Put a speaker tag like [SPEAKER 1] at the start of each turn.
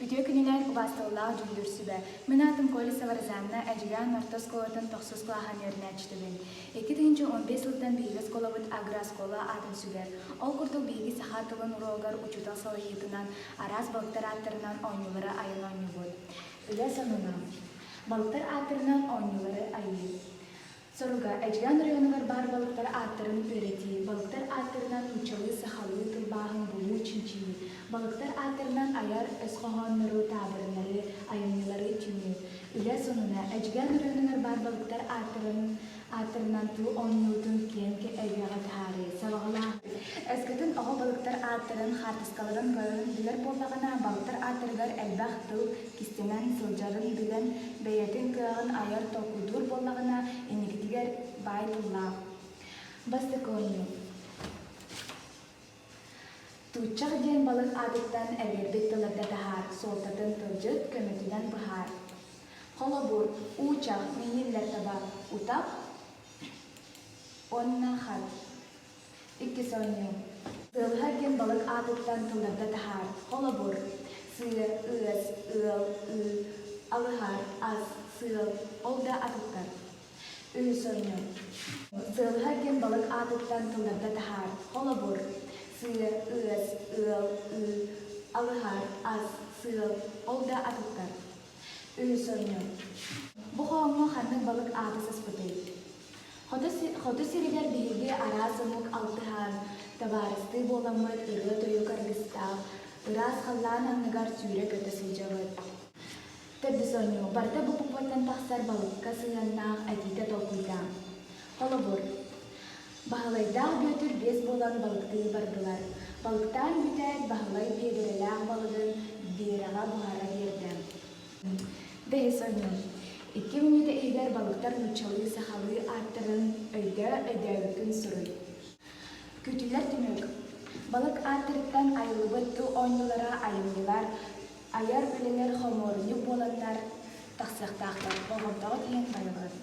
[SPEAKER 1] Үтүө күнүнэн убаастабыллаах дьүүллүүр сүбэ. Мин аатым Колесова Розанна, Эдьигээн орто оскуолатын тохсус кылааһын үөрэнээччитэбин. 2015 сылтан биһиги оскуолабыт агрооскуола аатын сүгэр. Ол курдук биһиги саха тылын уруогар учуутал салайыытынан араас балыктар ааттарынан оонньуулары айан оонньуубут. Үлэ сонуна. Балыктар ааттарынан оонньуулары айыы. Соруга, Эдьигээн оройуонугар баар балыктар ааттарын үөрэтии, балыктар ааттарынан нууччалыы-сахалыы тылбааһын булуу, чинчийии, балыктар ааттарынан айар өс хоһооннору, таабырыннары, айымньылары түмүү. Үлэ сонуна, Эдьигээн оройуонугар баар балыктар ааттарын ааттарынан тыл оонньуутун киэҥ эйгэҕэ таһаарыы, сабаҕалааһын. Өскөтүн оҕо балыктар ааттарын, хаартыскаларын көрөрүн билэр буоллаҕына, балыктар ааттарыгар элбэх тыл кистэнэн сылдьарын билэн, бэйэтин кыаҕын айар толкуйдуур буоллаҕына, инникитигэр баай тыллаах. Бастакы оонньуу. Тууччах диэн балык аатыттан эбиэрбит тылларда таһаар, суолтатын тылдьыт көмөтүнэн быһаар. Холобур, уучах, мииниллэр таба, утах уонна хат. Иккис оонньуу. Сыалыһар диэн балык аатыттан тылларда таһаар. Холобур, сыа, ыас, ыал, ыы, алыһар, ас, сыал, ол да атыттар. Үһүс оонньуу. Сыалыһар диэн балык аатыттан тылларда таһаар. Холобур, сыа, ыас, ыал, ыы, алыһар, ас, сыал, ол да атыттар. Үһүс оонньуу. Бу хоһооҥҥо ханнык балык аата сыспытый? Хоту сиригэр биһиги араас омук алтыһан, табаарыстыы буоламмыт ырыа-тойук аргыстаах, ыраас халлаан анныгар сүүрэ-көтө сылдьабыт. Төрдүс оонньуу барыта бу букваттан тахсар балыкка сыһыаннаах этиитэ толкуйдаан. Холобур, Баһылайдаах Бүөтүр биэс буолан балыктыы бардылар. Балыктаан бүтээт, Баһылай биэдэрэлээх балыгын Биэрэҕэ буһара биэрдэ. Бэһис оонньуу. Икки мүнүүтэ иһигэр балыктар нууччалыы-сахалыы ааттарын өйдөө, өйдөөбүккүн суруй. Күүтүллэр түмүк. Балык ааттарыттан айыллыбыт тыл оонньуулара айымньылар, айар үлэлэр хомуурунньук буоланнар тахсыахтаахтар. Болҕомтоҕут иһин барыгыт.